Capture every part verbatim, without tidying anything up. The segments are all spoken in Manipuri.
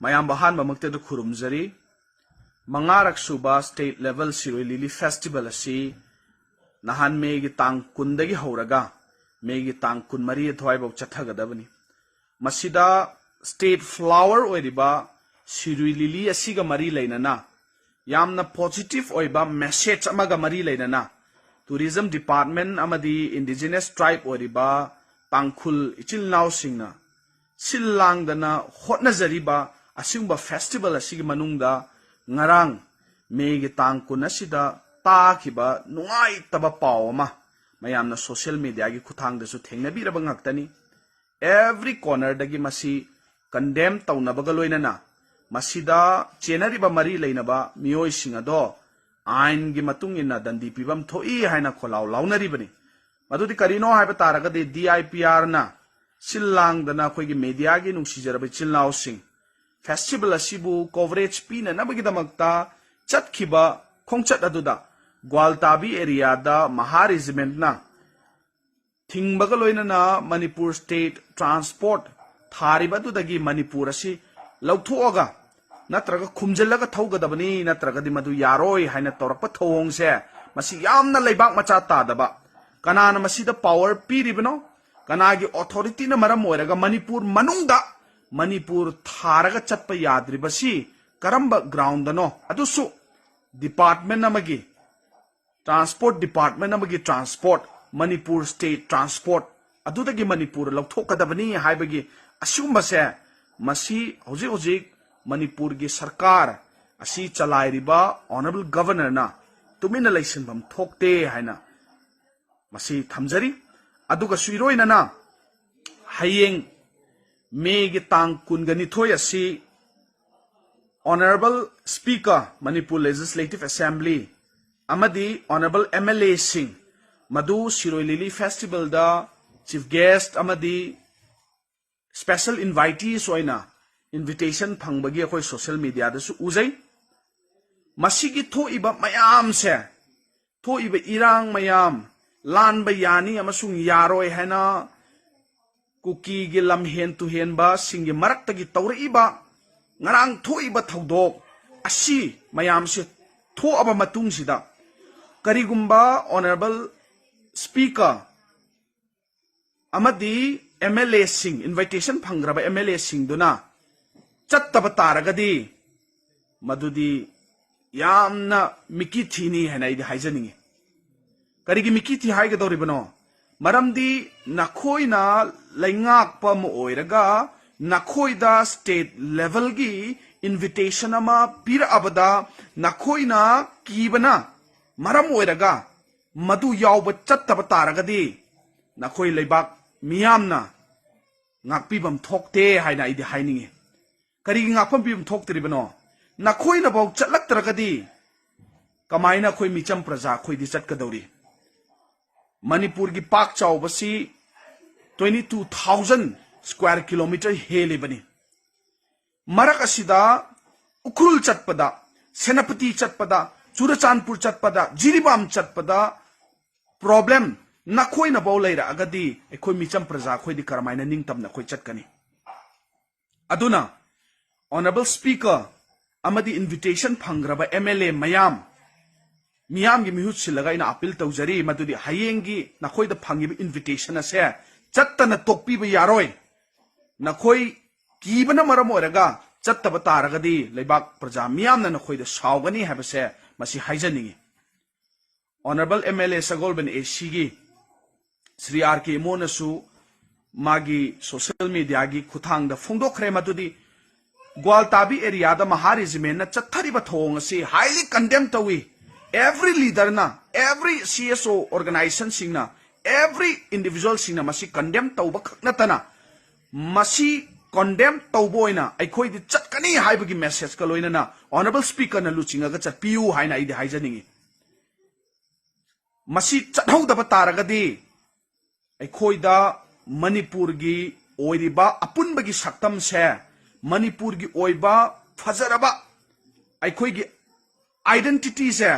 ꯃꯌꯥꯝꯕꯨ ꯑꯍꯥꯟꯕꯃꯛꯇꯗ ꯈꯨꯔꯨꯝꯖꯔꯤ꯫ ꯃꯉꯥꯔꯛ ꯁꯨꯕ State Level ꯁꯤꯔꯣꯏ ꯂꯤꯂꯤ Festival ꯑꯁꯤ ꯅꯍꯥꯟ ꯃꯦꯒꯤ ꯇꯥꯡ ꯀꯨꯟꯗꯒꯤ ꯍꯧꯔꯒ ꯃꯦꯒꯤ ꯇꯥꯡ ꯀꯨꯟꯃꯔꯤ ꯑꯗꯨꯋꯥꯏꯐꯥꯎ ꯆꯠꯊꯒꯗꯕꯅꯤ꯫ ꯃꯁꯤꯗ state flower ꯑꯣꯏꯔꯤꯕ ꯁꯤꯔꯨꯏ ꯂꯤꯂꯤ ꯑꯁꯤꯒ ꯃꯔꯤ ꯂꯩꯅꯅ ꯌꯥꯝꯅ positive ꯑꯣꯏꯕ message ꯑꯃꯒ ꯃꯔꯤ ꯂꯩꯅꯅ Tourism Department ꯑꯃꯗꯤ Indigenous Tribe ꯑꯣꯏꯔꯤꯕ ꯇꯥꯡꯈꯨꯜ ꯏꯆꯤꯜ ꯏꯅꯥꯎꯁꯤꯡꯅ ꯁꯤꯜ ꯂꯥꯡꯗꯅ ꯍꯣꯠꯅꯖꯔꯤꯕ ꯑꯁꯤꯒꯨꯝꯕ festival ꯑꯁꯤꯒꯤ ꯃꯅꯨꯡꯗ ꯉꯔꯥꯡ ꯃꯦꯒꯤ ꯇꯥꯡ ꯀꯨꯟ ꯑꯁꯤꯗ ꯇꯥꯈꯤꯕ ꯅꯨꯡꯉꯥꯏꯇꯕ ꯄꯥꯎ ꯑꯃ ꯃꯌꯥꯝꯅ social mediaꯒꯤ ꯈꯨꯠꯊꯥꯡꯗꯁꯨ ꯊꯦꯡꯅꯕꯤꯔꯕ ꯉꯥꯛꯇꯅꯤ꯫ Every cornerꯗꯒꯤ ꯃꯁꯤ condemn ꯇꯧꯅꯕꯒ ꯂꯣꯏꯅꯅ ꯃꯁꯤꯗ ꯆꯦꯟꯅꯔꯤꯕ ꯃꯔꯤ ꯂꯩꯅꯕ ꯃꯤꯑꯣꯏꯁꯤꯡ ꯑꯗꯣ ꯑꯥꯏꯟꯒꯤ ꯃꯇꯨꯡ ꯏꯟꯅ ꯗꯟꯗꯤ ꯄꯤꯐꯝ ꯊꯣꯛꯏ ꯍꯥꯏꯅ ꯈꯣꯜꯂꯥꯎ ꯂꯥꯎꯅꯔꯤꯕꯅꯤ꯫ ꯃꯗꯨꯗꯤ ꯀꯔꯤꯅꯣ ꯍꯥꯏꯕ ꯇꯥꯔꯒꯗꯤ DIPRꯅ ꯁꯤꯜ ꯂꯥꯡꯗꯅ ꯑꯩꯈꯣꯏꯒꯤ mediaꯒꯤ ꯅꯨꯡꯁꯤꯖꯔꯕ ꯏꯆꯤꯜ ꯏꯅꯥꯎꯁꯤꯡ festival ꯑꯁꯤꯕꯨ coverage ꯄꯤꯅꯅꯕꯒꯤꯗꯃꯛꯇ ꯆꯠꯈꯤꯕ ꯈꯣꯡꯆꯠ ꯑꯗꯨꯗ ꯒ꯭ꯋꯥꯜꯇꯥꯕꯤ areaꯗ Maha regimentꯅ ꯊꯤꯡꯕꯒ ꯂꯣꯏꯅꯅ Manipur State Transport ꯊꯥꯔꯤꯕ ꯑꯗꯨꯗꯒꯤ ꯃꯅꯤꯄꯨꯔ ꯑꯁꯤ ꯂꯧꯊꯣꯛꯑꯒ ꯅꯠꯇ꯭ꯔꯒ ꯈꯨꯝꯖꯤꯜꯂꯒ ꯊꯧꯒꯗꯕꯅꯤ, ꯅꯠꯇ꯭ꯔꯒꯗꯤ ꯃꯗꯨ ꯌꯥꯔꯣꯏ ꯍꯥꯏꯅ ꯇꯧꯔꯛꯄ ꯊꯧꯑꯣꯡꯁꯦ, ꯃꯁꯤ ꯌꯥꯝꯅ ꯂꯩꯕꯥꯛ ꯃꯆꯥ ꯇꯥꯗꯕ꯫ ꯀꯅꯥꯅ ꯃꯁꯤꯗ power ꯄꯤꯔꯤꯕꯅꯣ? ꯀꯅꯥꯒꯤ authorityꯅ ꯃꯔꯝ ꯑꯣꯏꯔꯒ ꯃꯅꯤꯄꯨꯔ ꯃꯅꯨꯡꯗ ꯃꯅꯤꯄꯨꯔ ꯊꯥꯔꯒ ꯆꯠꯄ ꯌꯥꯗ꯭ꯔꯤꯕꯁꯤ ꯀꯔꯝꯕ groundꯗꯅꯣ? ꯑꯗꯨꯁꯨ department ꯑꯃꯒꯤ, transport department ꯑꯃꯒꯤ transport, ꯃꯅꯤꯄꯨꯔ state transport ꯑꯗꯨꯗꯒꯤ ꯃꯅꯤꯄꯨꯔ ꯂꯧꯊꯣꯛꯀꯗꯕꯅꯤ ꯍꯥꯏꯕꯒꯤ ꯑꯁꯤꯒꯨꯝꯕꯁꯦ, ꯃꯁꯤ ꯍꯧꯖꯤꯛ ꯍꯧꯖꯤꯛ ꯃꯅꯤꯄꯨꯔꯒꯤ ꯁꯔꯀꯥꯔ ꯑꯁꯤ ꯆꯂꯥꯏꯔꯤꯕ honourable governorꯅ ꯇꯨꯃꯤꯟꯅ ꯂꯩꯁꯤꯟꯐꯝ ꯊꯣꯛꯇꯦ ꯍꯥꯏꯅ ꯃꯁꯤ ꯊꯝꯖꯔꯤ꯫ ꯑꯗꯨꯒꯁꯨ ꯏꯔꯣꯏꯅꯅ ꯍꯌꯦꯡ ꯃꯦꯒꯤ ꯇꯥꯡ ꯀꯨꯟꯒ ꯅꯤꯊꯣꯏ ꯑꯁꯤ Honourable Speaker, Manipur Legislative Assembly ꯑꯃꯗꯤ honourable MLAꯁꯤꯡ ꯃꯗꯨ ꯁꯤꯔꯣꯏ ꯂꯤꯂꯤ festivalꯗ chief guest ꯑꯃꯗꯤ special invitees ꯑꯣꯏꯅ invitation ꯐꯪꯕꯒꯤ ꯑꯩꯈꯣꯏ social mediaꯗꯁꯨ ꯎꯖꯩ꯫ ꯃꯁꯤꯒꯤ ꯊꯣꯛꯏꯕ ꯃꯌꯥꯝꯁꯦ, ꯊꯣꯛꯏꯕ ꯏꯔꯥꯡ ꯃꯌꯥꯝ, ꯂꯥꯟꯕ ꯌꯥꯅꯤ ꯑꯃꯁꯨꯡ ꯌꯥꯔꯣꯏ ꯍꯥꯏꯅ ꯀꯨꯀꯤꯒꯤ ꯂꯝꯍꯦꯟ ꯇꯨꯍꯦꯟꯕꯁꯤꯡꯒꯤ ꯃꯔꯛꯇꯒꯤ ꯇꯧꯔꯛꯏꯕ ꯉꯔꯥꯡ ꯊꯣꯛꯏꯕ ꯊꯧꯗꯣꯛ ꯑꯁꯤ ꯃꯌꯥꯝꯁꯦ ꯊꯣꯛꯑꯕ ꯃꯇꯨꯡꯁꯤꯗ, ꯀꯔꯤꯒꯨꯝꯕ Honourable Speaker ꯑꯃꯗꯤ M L A ꯁꯤꯡ, invitation ꯐꯪꯈ꯭ꯔꯕ M L A ꯁꯤꯡꯗꯨꯅ ꯆꯠꯇꯕ ꯇꯥꯔꯒꯗꯤ, ꯃꯗꯨꯗꯤ ꯌꯥꯝꯅ ꯃꯤꯀꯤ ꯊꯤꯅꯤ ꯍꯥꯏꯅ ꯑꯩꯗꯤ ꯍꯥꯏꯖꯅꯤꯡꯉꯤ꯫ ꯀꯔꯤꯒꯤ ꯃꯤꯀꯤ ꯊꯤ ꯍꯥꯏꯒꯗꯧꯔꯤꯕꯅꯣ? ꯃꯔꯝꯗꯤ ꯅꯈꯣꯏꯅ ꯂꯩꯉꯥꯛꯄ ꯑꯃ ꯑꯣꯏꯔꯒ, ꯅꯈꯣꯏꯗ state level ꯒꯤ invitation ꯑꯃ ꯄꯤꯔꯛꯑꯕꯗ, ꯅꯈꯣꯏꯅ ꯀꯤꯕꯅ ꯃꯔꯝ ꯑꯣꯏꯔꯒ ꯃꯗꯨ ꯌꯥꯎꯕ ꯆꯠꯇꯕ ꯇꯥꯔꯒꯗꯤ, ꯅꯈꯣꯏ ꯂꯩꯕꯥꯛ ꯃꯤꯌꯥꯝꯅ ꯉꯥꯛꯄꯤꯐꯝ ꯊꯣꯛꯇꯦ ꯍꯥꯏꯅ ꯑꯩꯗꯤ ꯍꯥꯏꯅꯤꯡꯉꯤ꯫ ꯀꯔꯤꯒꯤ ꯉꯥꯛꯐꯝ ꯄꯤꯐꯝ ꯊꯣꯛꯇ꯭ꯔꯤꯕꯅꯣ? ꯅꯈꯣꯏꯅꯐꯥꯎ ꯆꯠꯂꯛꯇ꯭ꯔꯒꯗꯤ ꯀꯃꯥꯏꯅ ꯑꯩꯈꯣꯏ ꯃꯤꯆꯝ ꯄ꯭ꯔꯖꯥ ꯑꯩꯈꯣꯏꯗꯤ ꯆꯠꯀꯗꯧꯔꯤ? ꯃꯅꯤꯄꯨꯔꯒꯤ ꯄꯥꯛ ꯆꯥꯎꯕꯁꯤ twenty two thousand square kilometre ꯍꯦꯜꯂꯤꯕꯅꯤ꯫ ꯃꯔꯛ ꯑꯁꯤꯗ ꯎꯈ꯭ꯔꯨꯜ ꯆꯠꯄꯗ, ꯁꯦꯅꯥꯄꯇꯤ ꯆꯠꯄꯗ, ꯆꯨꯔꯆꯥꯟꯄꯨꯔ ꯆꯠꯄꯗ, ꯖꯤꯔꯤꯕꯥꯝ ꯆꯠꯄꯗ problem ꯅꯈꯣꯏꯅꯐꯥꯎ ꯂꯩꯔꯛꯑꯒꯗꯤ ꯑꯩꯈꯣꯏ ꯃꯤꯆꯝ ꯄ꯭ꯔꯖꯥ ꯑꯩꯈꯣꯏꯗꯤ ꯀꯔꯝꯍꯥꯏꯅ ꯅꯤꯡꯇꯝꯅ ꯑꯩꯈꯣꯏ ꯆꯠꯀꯅꯤ? ꯑꯗꯨꯅ Honourable Speaker ꯑꯃꯗꯤ invitation ꯐꯪꯈ꯭ꯔꯕ M L A ꯃꯌꯥꯝ, ꯃꯤꯌꯥꯝꯒꯤ ꯃꯤꯍꯨꯠ ꯁꯤꯜꯂꯒ ꯑꯩꯅ appeal ꯇꯧꯖꯔꯤ, ꯃꯗꯨꯗꯤ ꯍꯌꯦꯡꯒꯤ ꯅꯈꯣꯏꯗ ꯐꯪꯉꯤꯕ invitation ꯑꯁꯦ ꯆꯠꯇꯅ ꯇꯣꯛꯄꯤꯕ ꯌꯥꯔꯣꯏ꯫ ꯅꯈꯣꯏ ꯀꯤꯕꯅ ꯃꯔꯝ ꯑꯣꯏꯔꯒ ꯆꯠꯇꯕ ꯇꯥꯔꯒꯗꯤ ꯂꯩꯕꯥꯛ ꯄ꯭ꯔꯖꯥ ꯃꯤꯌꯥꯝꯅ ꯅꯈꯣꯏꯗ ꯁꯥꯎꯒꯅꯤ ꯍꯥꯏꯕꯁꯦ ꯃꯁꯤ ꯍꯥꯏꯖꯅꯤꯡꯉꯤ꯫ Honourable M L A Sagolband A C ꯒꯤ ꯁ꯭ꯔꯤ R K ꯏꯃꯣꯅꯁꯨ ꯃꯥꯒꯤ social media ꯒꯤ ꯈꯨꯠꯊꯥꯡꯗ ꯐꯣꯡꯗꯣꯛꯈ꯭ꯔꯦ, ꯃꯗꯨꯗꯤ ꯒ꯭ꯋꯥꯜꯇꯥꯕꯤ area ꯗ ꯃꯍꯥ regiment ꯅ ꯆꯠꯊꯔꯤꯕ ꯊꯧꯑꯣꯡ ꯑꯁꯤ highly condemn ꯇꯧꯏ꯫ Every leader ꯅ, every C S O organization ꯁꯤꯡꯅ, every individual ꯁꯤꯡꯅ ꯃꯁꯤ condemn ꯇꯧꯕ ꯈꯛ ꯅꯠꯇꯅ, ꯃꯁꯤ condemn ꯇꯧꯕ ꯑꯣꯏꯅ ꯑꯩꯈꯣꯏꯗꯤ ꯆꯠꯀꯅꯤ ꯍꯥꯏꯕꯒꯤ message ꯀ ꯂꯣꯏꯅꯅ Honourable Speaker ꯅ ꯂꯨꯆꯤꯡꯉꯒ ꯆꯠꯄꯤꯌꯨ ꯍꯥꯏꯅ ꯑꯩꯗꯤ ꯍꯥꯏꯖꯅꯤꯡꯉꯤ꯫ ꯃꯁꯤ ꯆꯠꯍꯧꯗꯕ ꯇꯥꯔꯒꯗꯤ ꯑꯩꯈꯣꯏꯗ ꯃꯅꯤꯄꯨꯔꯒꯤ ꯑꯣꯏꯔꯤꯕ ꯑꯄꯨꯟꯕꯒꯤ ꯁꯛꯇꯝꯁꯦ, ꯃꯅꯤꯄꯨꯔꯒꯤ ꯑꯣꯏꯕ ꯐꯖꯔꯕ ꯑꯩꯈꯣꯏꯒꯤ identity ꯁꯦ,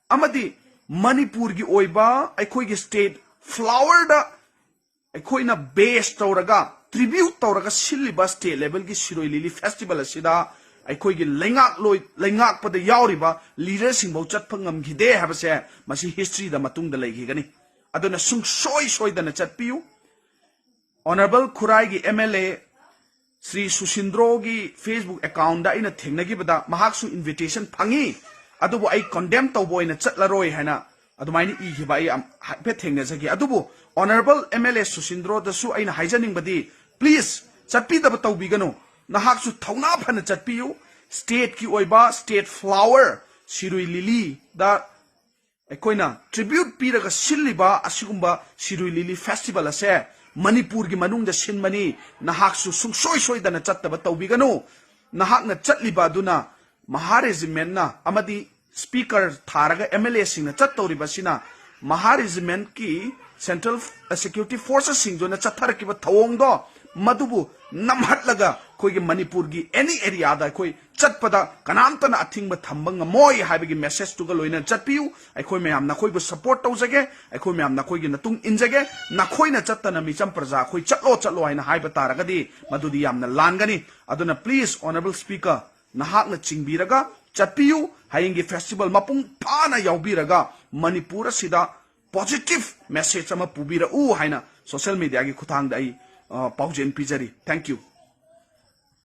ꯑꯃꯗꯤ ꯃꯅꯤꯄꯨꯔꯒꯤ ꯑꯣꯏꯕ ꯑꯩꯈꯣꯏꯒꯤ state flower ꯗ ꯑꯩꯈꯣꯏꯅ base ꯇꯧꯔꯒ tribute ꯇꯧꯔꯒ ꯁꯤꯜꯂꯤꯕ state levelꯒꯤ ꯁꯤꯔꯣꯏ ꯂꯤꯂꯤ festival ꯑꯁꯤꯗ ꯑꯩꯈꯣꯏꯒꯤ ꯂꯩꯉꯥꯛꯂꯣꯏ ꯂꯩꯉꯥꯛꯄꯗ ꯌꯥꯎꯔꯤꯕ leaderꯁꯤꯡꯐꯧ ꯆꯠꯄ ꯉꯝꯈꯤꯗꯦ ꯍꯥꯏꯕꯁꯦ ꯃꯁꯤ historyꯗ ꯃꯇꯨꯡꯗ ꯂꯩꯈꯤꯒꯅꯤ꯫ ꯑꯗꯨꯅ ꯁꯨꯡꯁꯣꯏ ꯁꯣꯏꯗꯅ ꯆꯠꯄꯤꯌꯨ꯫ Honourable ꯈꯨꯔꯥꯏꯒꯤ MLA ꯁ꯭ꯔꯤ ꯁꯨꯁꯤꯟꯗ꯭ꯔꯣꯒꯤ Facebook accountꯗ ꯑꯩꯅ ꯊꯦꯡꯅꯈꯤꯕꯗ ꯃꯍꯥꯛꯁꯨ invitation ꯐꯪꯉꯤ, ꯑꯗꯨꯕꯨ ꯑꯩ condemn ꯇꯧꯕ ꯑꯣꯏꯅ ꯆꯠꯂꯔꯣꯏ ꯍꯥꯏꯅ ꯑꯗꯨꯃꯥꯏꯅ ꯏꯈꯤꯕ ꯑꯩ ꯌꯥꯝ ꯍꯥꯏꯐꯦꯠ ꯊꯦꯡꯅꯖꯈꯤ꯫ ꯑꯗꯨꯕꯨ Honourable MLA ꯁꯨꯁꯤꯟꯗ꯭ꯔꯣꯗꯁꯨ ꯑꯩꯅ ꯍꯥꯏꯖꯅꯤꯡꯕꯗꯤ, please ꯆꯠꯄꯤꯗꯕ ꯇꯧꯕꯤꯒꯅꯨ, ꯅꯍꯥꯛꯁꯨ ꯊꯧꯅꯥ ꯐꯅ ꯆꯠꯄꯤꯌꯨ꯫ Stateꯀꯤ ꯑꯣꯏꯕ state flower ꯁꯤꯔꯨꯏ ꯂꯤꯂꯤꯗ ꯑꯩꯈꯣꯏꯅ tribute ꯄꯤꯔꯒ ꯁꯤꯜꯂꯤꯕ ꯑꯁꯤꯒꯨꯝꯕ ꯁꯤꯔꯨꯏ ꯂꯤꯂꯤ festival ꯑꯁꯦ ꯃꯅꯤꯄꯨꯔꯒꯤ ꯃꯅꯨꯡꯗ ꯁꯤꯟꯕꯅꯤ꯫ ꯅꯍꯥꯛꯁꯨ ꯁꯨꯡꯁꯣꯏ ꯁꯣꯏꯗꯅ ꯆꯠꯇꯕ ꯇꯧꯕꯤꯒꯅꯨ꯫ ꯅꯍꯥꯛꯅ ꯆꯠꯂꯤꯕ ꯑꯗꯨꯅ ꯃꯍꯥ regimentꯅ ꯑꯃꯗꯤ speaker ꯊꯥꯔꯒ MLAꯁꯤꯡꯅ ꯆꯠꯇꯧꯔꯤꯕꯁꯤꯅ ꯃꯍꯥ regimentꯀꯤ central security forcesꯁꯤꯡꯗꯨꯅ ꯆꯠꯊꯔꯛꯈꯤꯕ ꯊꯧꯑꯣꯡꯗꯣ ꯃꯗꯨꯕꯨ ꯅꯝꯍꯠꯂꯒ ꯑꯩꯈꯣꯏꯒꯤ ꯃꯅꯤꯄꯨꯔꯒꯤ any areaꯗ ꯑꯩꯈꯣꯏ ꯆꯠꯄꯗ ꯀꯅꯥꯝꯇꯅ ꯑꯊꯤꯡꯕ ꯊꯝꯕ ꯉꯝꯃꯣꯏ ꯍꯥꯏꯕꯒꯤ messageꯇꯨꯒ ꯂꯣꯏꯅꯅ ꯆꯠꯄꯤꯌꯨ꯫ ꯑꯩꯈꯣꯏ ꯃꯌꯥꯝ ꯅꯈꯣꯏꯕꯨ support ꯇꯧꯖꯒꯦ, ꯑꯩꯈꯣꯏ ꯃꯌꯥꯝ ꯅꯈꯣꯏꯒꯤ ꯃꯇꯨꯡ ꯏꯟꯖꯒꯦ꯫ ꯅꯈꯣꯏꯅ ꯆꯠꯇꯅ ꯃꯤꯆꯝ ꯄ꯭ꯔꯖꯥ ꯑꯩꯈꯣꯏ ꯆꯠꯂꯣ ꯆꯠꯂꯣ ꯍꯥꯏꯅ ꯍꯥꯏꯕ ꯇꯥꯔꯒꯗꯤ ꯃꯗꯨꯗꯤ ꯌꯥꯝꯅ ꯂꯥꯟꯒꯅꯤ꯫ ꯑꯗꯨꯅ please Honourable Speaker, ꯅꯍꯥꯛꯅ ꯆꯤꯡꯕꯤꯔꯒ ꯆꯠꯄꯤꯌꯨ꯫ ꯍꯌꯦꯡꯒꯤ festival ꯃꯄꯨꯡ ꯐꯥꯅ ꯌꯥꯎꯕꯤꯔꯒ ꯃꯅꯤꯄꯨꯔ ꯑꯁꯤꯗ positive message ꯑꯃ ꯄꯨꯕꯤꯔꯛꯎ ꯍꯥꯏꯅ social mediaꯒꯤ ꯈꯨꯠꯊꯥꯡꯗ ꯑꯩ ꯑ, ꯄꯥꯎꯖꯦꯜ ꯄꯤꯖꯔꯤ꯫ Thank you꯫